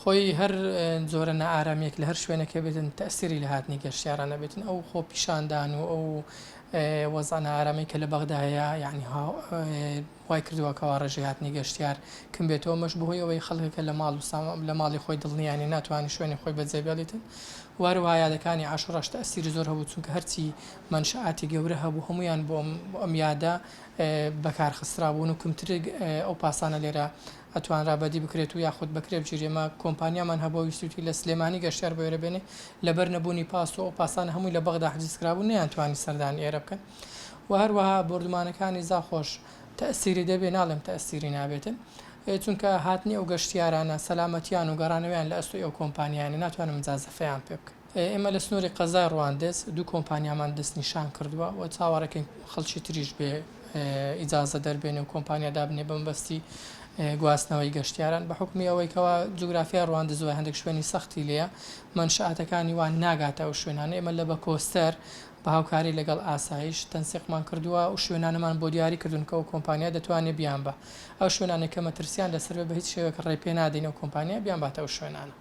خۆی هەر جۆرە نائارامیەک لە هەر شوێنێک هەبێتن تەئسیری لە هاتنی گەشتیاران ئەبێتن ئەو خۆپیشاندان و ئەو وەزع نائارامی کە لە بەغدا هەیە یعنی وای کردووە کەوا ڕێژەی هاتنی گەشتیار کم بێتەوە ئەمەش بەهۆی ئەوەی خەڵکەکە لە ماڵ و لە ماڵی خۆی دڵنیانە ناتوانێت شوێنی خۆی بەجێ بێڵیتن و هەروەها یادەکانی عاشوڕاش تەئسیری زۆر هەبوو چونکە هەرچی مەنشئاتی گەورە هەبوو هەموویان بۆ ئەم یادە بەکارخسترابوون و کمتر ئەو پاسانە لێرە ئەتوانرا بەدی بکرێت و یاخود بەکرێ بگیرێ، ئێمە کۆمپانیامان هەبووە ویستویتی لە سلێمانی گەشتیار بۆ ئێرە بێنێ، لەبەر نەبوونی پاس و ئەو پاسانە هەمووی لە بەغدا حجز کرابوو نەیانتوانی سەردانی ئێرە بکەن و هەروەها بۆردومانەکانی زاخۆش تەئسیری دەبێ ناڵێم تەئسیری نابێتن چونکە هاتنی ئەو گەشتیارانە سەلامەتیان و گەڕانەوەیان لە ئەستۆی ئەو کۆمپانیایانە ناتوانن مجازەفەیان پێ بکەن. ئێمە لە سنووری قەزای ڕواندز دوو کۆمپانیامان دەستنیشان کردووە و چاوەڕێکەین خەڵکی تریش بێ ئیجازە دەربێنێ و کۆمپانیا دابنێ بە مەبەستی گواستنەوەی گەشتیاران بە حوکمی ئەوەی کەوا جوگرافیای ڕواندز وای هەندێک شوێنی سەختی لێیە مەنشئاتەکانی وا ناگاتە ئەو شوێنانە ئێمە لە بە کۆستەر بە هاوکاری لەگەڵ ئاسایش تەنسیقمان کردووە و شوێنانەمان بۆ دیاری کردوون کە ئەو کۆمپانیا دەتوانێ بیانبا ئەو شوێنانەی کە مەترسیان لەسەر بێ بە هیچ شێوەیەک ڕێ پێ نادەین ئەو کۆمپانیا بیانباتە ئەو شوێنانە.